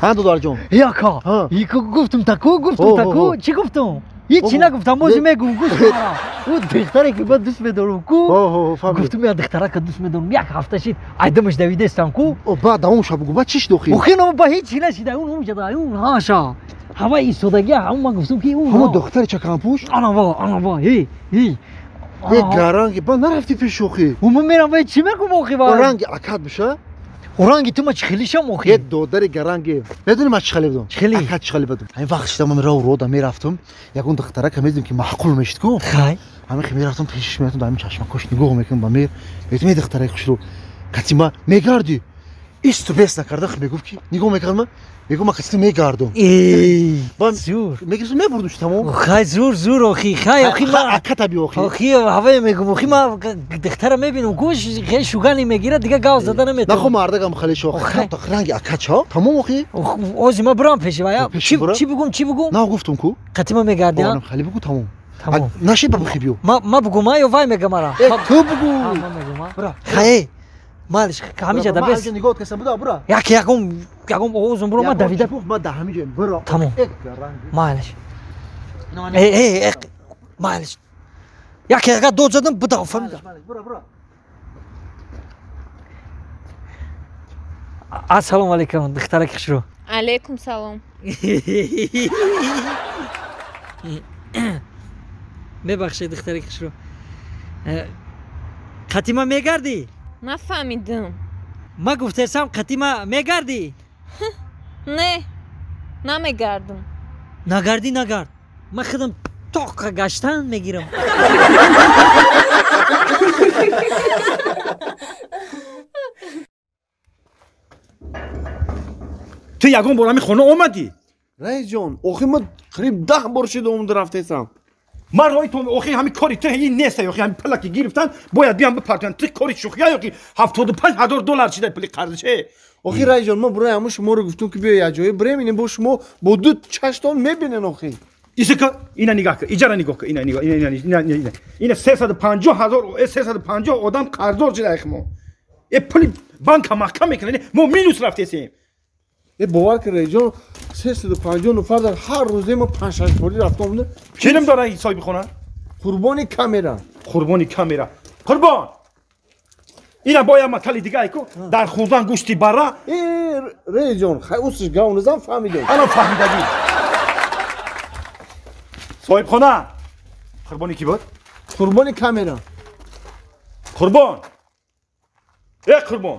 Ҳа додарҷон. Яка. Гуфтум таку, гуфтум таку. Чӣ гуфтум? Ҳеҷ нагуфтам, бози мегум, гӯш кун. Ӯ духтаре ки ман дӯст медорам ку. Гуфтум я духтарака дӯст медорам. Як ҳафта шид, айдамаш давидестам ку. Баъд давомша бугу, баъд чӣ шид охир? Охир ба ҳеҷ чӣ нашида, ун омҷада, ун ҳаша. Ҳама истодагӣ, ҳамун ман гуфтум ки ун. Ҳамон духтари чаканпӯш? Ана ва, ана ва, ҳи, ҳи. Е гаранги, баъд нарафтӣ пеш охир? Ман мерам, вай чӣ мегум охир вай? Ранги акат биша? Оранги ту ма чӣ хеле шам охир? Е додари гаранги. Медонӣ ман чӣ хеле будам? Чӣ хеле? Акат чӣ хеле будам? Ҳамин вақт шида ман рав рода мерафтам, ягон духтарака медидам ки маъқул мешид ку. Хай. Ҳамин хе мерафтам пешиш мерафтам, дар ҳамин чашмакош нигоҳ мекунам ба мер. Мегуфтам е духтараи хушрӯ, кати ма мегардӣ? Исту бес накарда мегуфт ки нигоҳ мекард ма, мегуфт ман кати ту мегардам. Эй, зур. Мегирифтам мебурдам тамом. Хай зур, зур охи, хай охи ма. Аката би охи. Охи ҳавае мегум, охи ма духтара мебинам, гӯш хеле шугани мегирад, дига гав зада наметавонам. Нахо мардагам хеле шо. Ранги ака ча? Тамом охи. Ози ма бурам пеши вая. Чӣ бугум, чӣ бугум? На гуфтум ку. Қати ма мегардӣ? Хеле бугу тамом. Наши ба бихи биё. Ма бугум ё вай мега мара? Ту бугу. Ма мегум. Хай. Малиш, ҳамиҷа да бес. Нигоҳ касам буда, бура. Як ягон ягон овозум буро, ма давида. Ма да ҳамиҷа бура. Тамом. Малиш. Э, э, э, малиш. Як яга дод задам, буда, фаҳмида. Бура, бура. Ассалому алайкум, духтараки хушрӯ. Алайкум салом. Мебахшед, духтараки хушрӯ. Қатима мегардӣ? Нафаҳмидам. Ма гуфтесам қатима мегардӣ? Не, намегардам. Нагардӣ, нагард. Ма худам тоқа гаштан мегирам. Ту ягон бор ҳамин хона омадӣ? Раисҷон, охир ма қариб 10 бор шида омада рафтесам. Ман роҳи тон охир ҳамин кори ту ин нест, охир ҳамин пула ки гирифтан бояд биям бипартоям. Ту кори шӯхия ё ки 75 000 доллар шида пули қарзше. Охир раисҷон, ман барои ҳамун шуморо гуфтум ки биё якҷоя бирем, ин бо шумо бо ду чаштон мебинен охир. Исика, ина нигоҳ кун, иҷара нигоҳ кун, ина нигоҳ, ина ина ина ина 350 000, 350 одам қарздор шида мо. Э пули банка маҳкам мекунад, мо минус рафтесем. Э бовар кун раисҷон, 350 нафар дар ҳар рӯзе мо панҷ-шаш борӣ рафта омада. Чӣ дора соҳиби хона? Қурбони камера. Қурбони камера. Қурбон! Ина боя матали дига ку, дар хӯрдан гӯшти бара. Э раисҷон, хай усиш гав назан фаҳмидем. Ана фаҳмидагӣ. Соҳибхона. Қурбони кӣ буд? Қурбони камера. Қурбон. Э қурбон.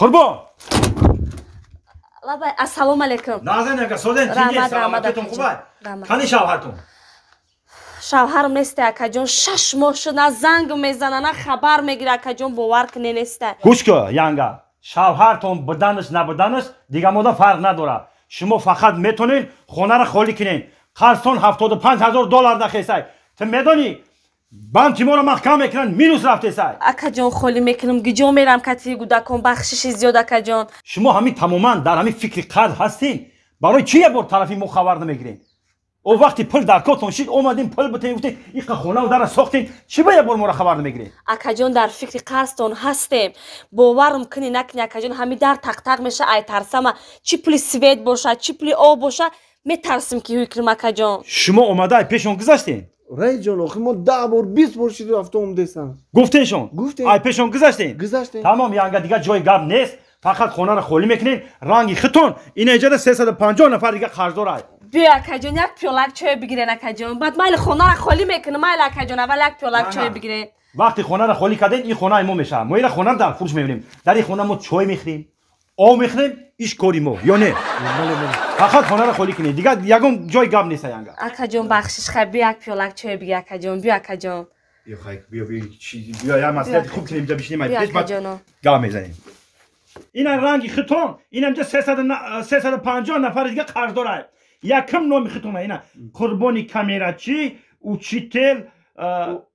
Қурбон. Лабай, ассалому алайкум. Назан яка соден тинҷе, саломатитон хубай. Кани шавҳартон? Шавҳарам несте, акаҷон, 6 моҳ шуд, на занг мезана, на хабар мегира, акаҷон, бовар куне, несте. Гӯш кун, янга. Шавҳартон буданаш набуданаш дига мода фарқ надорад. Шумо фақат метонед хонаро холӣ кунед. Қарзтон 75 000 доллар дахесай. Ту медонӣ банки моро маҳкам мекунанд, минус рафтесай. Акаҷон, холӣ мекунам, гиҷо мерам кати гудакон, бахшиши зиёд, акаҷон. Шумо ҳамин тамоман дар ҳамин фикри қарз ҳастин. Барои чӣ як бор тарафи мо хабар намегирем? О вақти пул дар кортон шид, омадем пул битем, гуфтем иқа хонаву дара сохтем, чӣ ба як бор моро хабар намегирем? Акаҷон, дар фикри қарзтон ҳастем. Боварам кунӣ накунӣ, акаҷон, ҳамин дар тақтақ меша, ай тарсама, чӣ пули свет боша, чӣ пули об боша, метарсим ки ҳуй кунем, акаҷон. Шумо омада ай пешон гузаштем? Раисҷон, охир мо 10 бор, 20 бор шида рафта омадесам. Гуфтешон? Гуфтем. Ай пешон гузаштем? Гузаштем. Тамом, янга, дига ҷои гап нест. Фақат хонаро холӣ мекунем, ранги хитон ина иҷода 350 нафар дига қарздор ай. Биё, акаҷон, як пиёлак чой бигирен, акаҷон, баъд майли хонаро холӣ мекунам, майли, акаҷон, аввал як пиёлак чой бигирен. Вақти хонаро холӣ кардем, ин хонаи мо мешавад. Мо ира хонаро дар фурӯш мебинем. Дар ин хона мо чой мехӯрем, об мехӯрем, иш кори мо ё не? Фақат хонаро холӣ кунед, дигар ягон ҷои гап нест, янга. Акаҷон, бахшиш, хай, биё як пиёлак чой бигир, акаҷон, биё, акаҷон. Биё, хай, биё, биё, биё, як маслиҳати хуб кунем, инҷа бишинем, биё, акаҷоно. Гап мезанем. Ина ранги хитон, ина инҷа 350 нафари дига қарздорад. Якум номи хитона ина қурбони камерачӣ, учитель.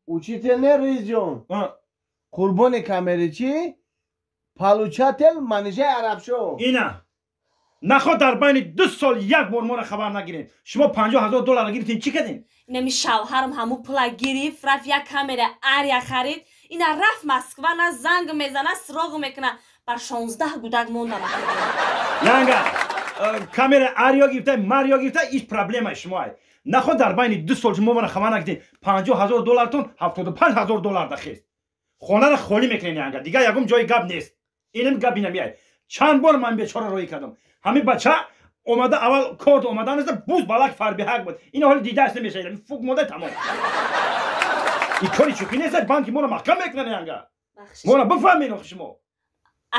Учитель не, раисҷон, қурбони камерачӣ, получатель Манижаи Арабшо. Ина наход дар байни 2 сол як бор моро хабар нагирем. Шумо 50 000 долларро гирифтем, чӣ кардем? Инами шавҳарам ҳамун пула гирифт, рафт як камера Ария харид, ина рафт Москва, на занг мезана, суроғ мекуна, бар 16 гудак мондам. Янга камера ариё гирифта, мариё гирифта, иш проблемаи шумоай. Наход дар байни 2 сол шумо мара хабар накардед. 50 000 доллартон 75 000 доллар дахест. Хонаро холӣ мекунед янга. Дигар ягон ҷои гап нест. Инам гап инамияй. Чанд бор ман бечора роҳӣ кардам. Ҳамин бача омада аввал корд омадан аст, буз балак фарбиҳак буд. Ин ҳоли дидааш намешавад. Фук монда тамом. Ин кори шӯхӣ нест, банки моро маҳкам мекунанд янга. Моро бифаҳмед охи шумо.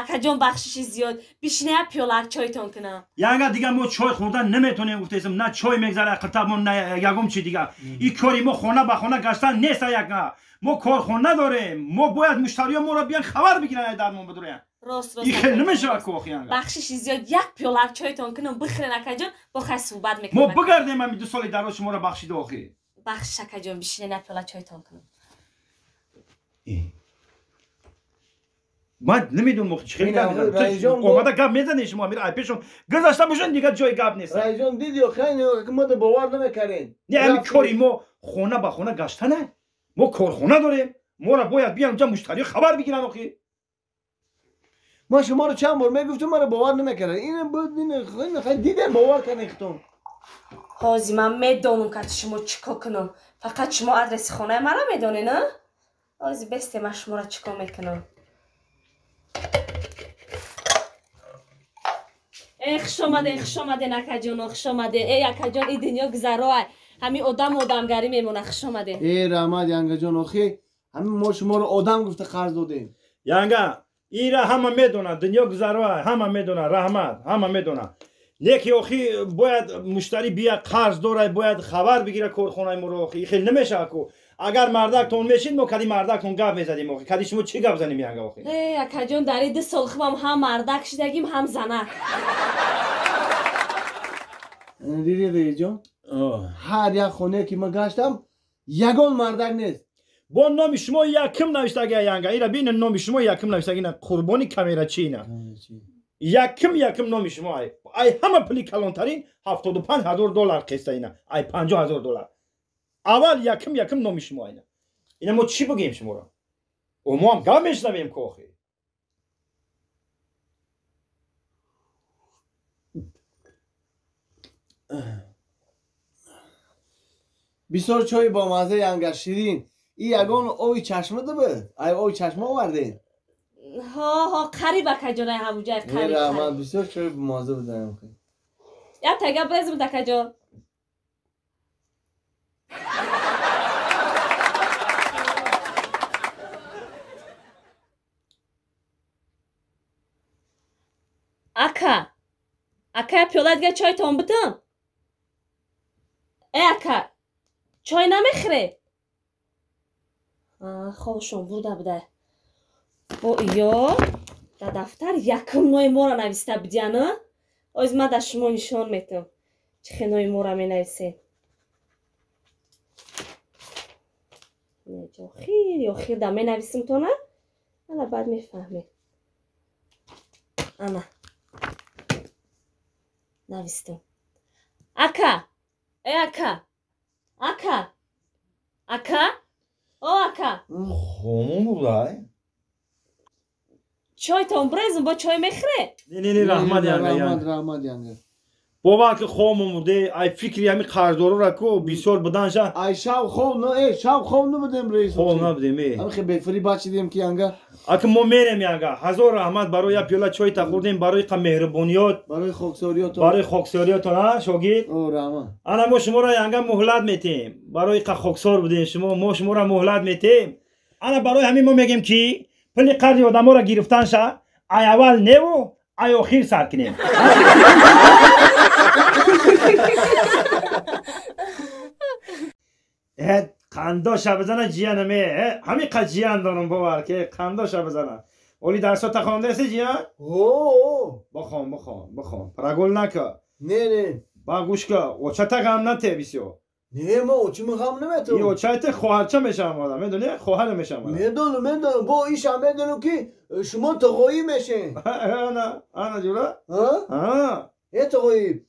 Акаҷон бахшиши зиёд, бишина як пиёлак чойтон кунам. Янга дигар мо чой хӯрдан наметонем гуфтесам, на чой мегзара қиртабмон, на ягон чи дигар. Ин кори мо хона ба хона гаштан нест ягна. Мо корхона дорем, мо бояд муштариён моро биён хабар бигиранд дармон бидурянд. Рост рост. Ин хел намешавад ку охи янга. Бахшиши зиёд, як пиёлак чойтон кунам, бихӯрен акаҷон, бо хай суҳбат мекунем. Мо бигардем ҳамин 2 соли дароз шуморо бахшида охи. Бахшиш акаҷон, бишинен як пиёла чойтон кунам. Ман намедонам охи чӣ хел гап мезанам. Омада гап мезанед шумо, амир ай пешон гузашта бошед, дигар ҷои гап нест. Раисҷон диди охи, мо да бовар намекардем. Не, ҳамин кори мо хона ба хона гаштана. Мо корхона дорем, моро бояд биён ҷа муштариё хабар бигиранд охи. Ман шуморо чанд бор мегуфтам, маро бовар намекардед. Ин буд, ин хай дидем, бовар кардем худтон. Ҳозир ман медонам ки шумо чӣ кор кунам. Фақат шумо адреси хонаи маро медонед, а? Ҳозир бесте ман шуморо чӣ кор мекунам. Э, хуш омаден, хуш омаден, акаҷоно, хуш омаден. Э, акаҷон, ин дунё гузароай. Ҳамин одам одамгарӣ мемонад, хуш омаден. Э, раҳмат, янгаҷон, охи, ҳамин мо шуморо одам гуфта қарз додем. Янга, инра ҳама медонад, дунё гузароай, ҳама медонад, раҳмат, ҳама медонад. Леки охи бояд муштарӣ бия қарз дорад, бояд хабар бигирад корхонаи моро охи. Ин хел намешавад ку. Агар мардактон мешид, мо кади мардактон гап мезадем охи. Кади шумо чӣ гап занем янга охи? Э, акаҷон, дар ин 2 сол хубам ҳам мардак шидагим, ҳам занак. Диди раисҷон, ҳар як хонае ки ман гаштам, ягон мардак нест. Бо номи шумо якм навиштага янга. Ира бин, номи шумо якм навиштага ина, қурбони камерачи ина. Якм номи шумо ай. Ай ҳама пули калонтарин 75 000 доллар қиста ина. Ай 50 000 доллар. Аввал якм номи шумо ина. Ина мо чӣ бигӯем шуморо? Мо ҳам гап мешнавем ку охи. Бисёр чойи бомазза янга, ширин. И ягон ови чашма дабуд? Ай ови чашма овардед? Ҳо, ҳо, қариб акаҷон, ай ҳамуҷай қариб. Раҳмат, бисёр чойи бомазза буд. Як тага безм акаҷон. Ака, ака, як пиёла дига чойтон бидам? Э, ака, чой намехӯре? Хобшон бурда буда. Бо ё дар дафтар якум нои моро нависта будиян, а? Оз ман дар шумо нишон метам, чӣ хел нои моро менависед. Охир, охир да менависим тона, ана баъд мефаҳмед. Ана навистам. Ака, э ака, ака, ака, о ака. Хомон буда, ай? Чойтон брезм, бо чой мехӯре? Не, не, не, раҳмат янга, раҳмат, раҳмат янга. Бовар ки хомон буде, ай фикри ҳами қарздорора ку бисёр буданша. Ай шав хоб на, э, шав хоб набудем раис. Хоб набудем, э. Ҳами хе бефри бачидем ки янга. Аки мо мерем янга. Ҳазор раҳмат барои як пиёла чой та хӯрдем, барои қа меҳрубониёт, барои хоксориётон. Барои хоксориётон, а, шогирд? О, раҳмат. Ана мо шуморо янга муҳлат метем. Барои қа хоксор будем шумо, мо шуморо муҳлат метем. Ана барои ҳамин мо мегем ки пули қарзи одаморо гирифтанша ай аввал неву ай охир сар кунем. Қандоша бизана ҷиянаме, ҳамин қад ҷиян дорам, бовар ки қандоша бизана. Оли дарсо та хондаси ҷиян? Ҳо. Бихон, бихон, бихон. Прогул нака. Не, не. Ба гӯш ка, очата ғам нате бисёр. Не, ма очима ғам наметам. И очайте хоҳарча мешавам одам, медони? Хоҳар мешавам. Медонам, медонам. Бо ишам медонам ки шумо тоғоӣ мешен. Ана, ана ҷура? Ҳа? Ҳа. Э тоғоӣ.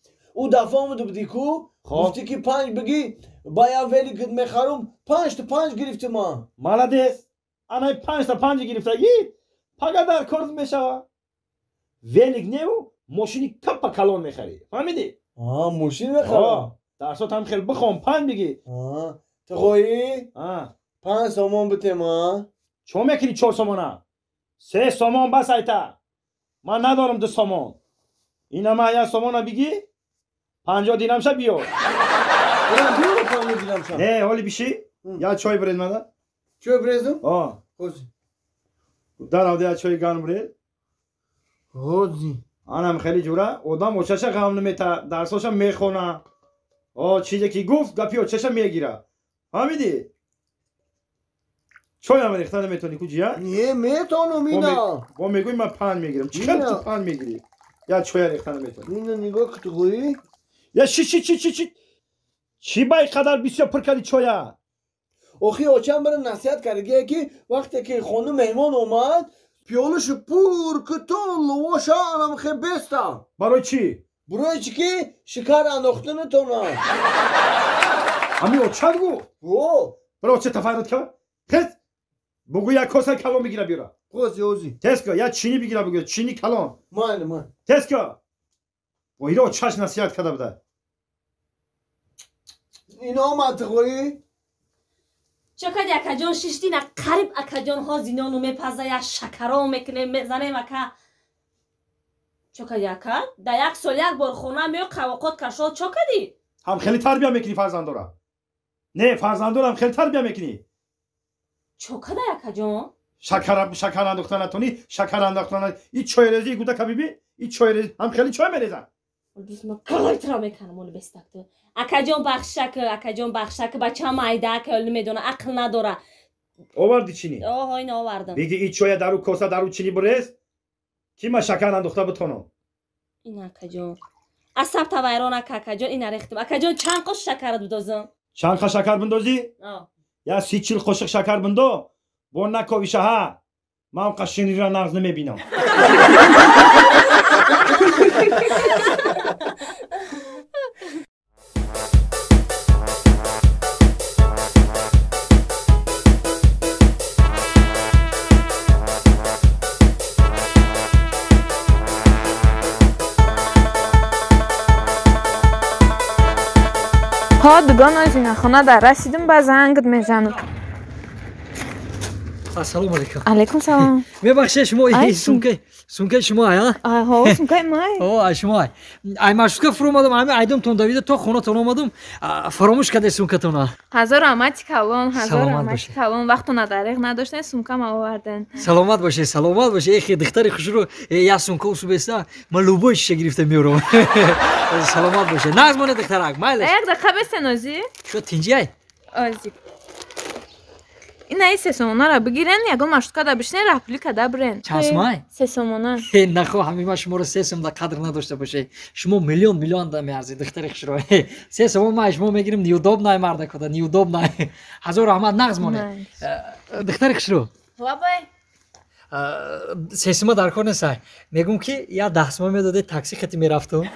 Ӯ дафъа омада будӣ ку? Гуфтӣ ки 5 бигӣ, ба як велик мехарум, 5 та 5 гирифтӣ ман. Молодец. Ана 5 та 5 гирифтагӣ, пага дар кор мешава. Велик неву, Мошини капа калон мехарӣ. Фаҳмидӣ? Мошин мехарам. Дарсот ҳам хел бихон, панҷ бигӣ. Ту хоҳӣ? 5 сомон битем, а? Чо мекунӣ 4 сомона? 3 сомон бас айта. Ман надорам 2 сомон. Инама 1 сомона бигӣ, 50 динамша биёр. Не, ҳоли бишӣ? Я чой бирез мада. Чой бирезум? Хози. Дар авда я чой гарм бирез. Хози. Анам хеле ҷура, одам очаша ғам намета, дарсоша мехона. Чизе ки гуфт, гапи очаша мегира. Фаҳмидӣ? Чоям рехта наметонӣ куҷия? Не, метонам ина. Бо мегӯй ман 5 мегирам. Чӣ хел ту 5 мегирӣ? Я чоя рехта наметонӣ. Ина нигоҳ кун, ту хоҳӣ? Я ши ши ши ши ши. Чӣ ба ин қадар бисёр пур кардӣ чоя? Охи очам бара насиҳат кардагие ки вақте ки хонум меҳмон омад, пиёлашу пур ку то ловоша анамхе беста. Барои чӣ? Барои чӣ ки шикар андохта натонад. Ҳамин очат гуфт? О! Бара оча тафайрат кард? Хез! Бугӯ як коса калон бигира биёра. Хози, ози. Тез ка, як чини бигира бугӯ, чини калон. Майли, майли. Тез ка! Бо ира очаш насиҳат карда буда. Ина омад ту хоҳӣ? Чо кади акаҷон шиштӣ на қариб акаҷон ҳози нону мепаза, як шакаро мекунем, мезанем ака. Чо кади ака? Дар як сол як бор хона меё қавоқот кашол чо кади? Ҳам хеле тарбия мекунӣ фарзандора. Не, фарзандорам хеле тарбия мекунӣ. Чо кадай акаҷон? Шакар андохта натонӣ, шакар андохта натонӣ. И чойрезӣ гудака бибин, и чойрезӣ ҳам хеле чой мерезан. Калайтра меканам оли бестакты. Акаҷон бахшак, акаҷон бахшак, бачам айда, ака оли медона, ақл надора. Оварди чини? Оҳо, ина овардам. Биги и чоя дару коса дару чини бирез, ки ман шакар андохта битонам. Ина акаҷон. Асаб тавайрон ака, акаҷон, ина рехтам. Акаҷон чанд қошуқ шакар бидозам? Чанд қа шакар биндозӣ? Я 30-40 қошуқ шакар биндо, бо наковиша ҳа. Ман қа шинира нағз намебинам. Ҳо, дугон озина, хона дар расидим, ба зангт мезанам. Ассалому алайкум. Алайкум салом. Мебахшед, шумо сумкаи шумо ай, а? Ҳо, сумкаи май. О, ай шумо ай. Ай маршрутка фуромадам, ами айдомтон давида то хонатон омадам, фаромӯш карда сумкатона. Ҳазор раҳмати калон, ҳазор раҳмати калон. Вақтона дареғ надоштен, сумкам оварден. Саломат бошед, саломат бошед. Эхи духтари хушрӯ, я сумка усубеста, ман любой шиша гирифта меорам. Саломат бошед. Нағз монед духтарак, майлаш. Як дақиқа бестен озӣ. Шо тинҷи ай? Озӣ. Ина и 3 сомонаро бигирен, ягон маршрутка да бишинен, раҳпулӣ када бирен. Чанд сомай? 3 сомона. Нахо, ҳамин ман шуморо 3 сом да қадр надошта бошед. Шумо миллион миллион да меарзед, духтари хушрӯ. 3 сомон ман шумо мегирим, неудобно марда куда, неудобно. Ҳазор раҳмат, нағз монед. Духтари хушрӯ. Лабай. 3 сома дар кор несай. Мегӯм ки я 10 сома медодед, такси хати мерафтум.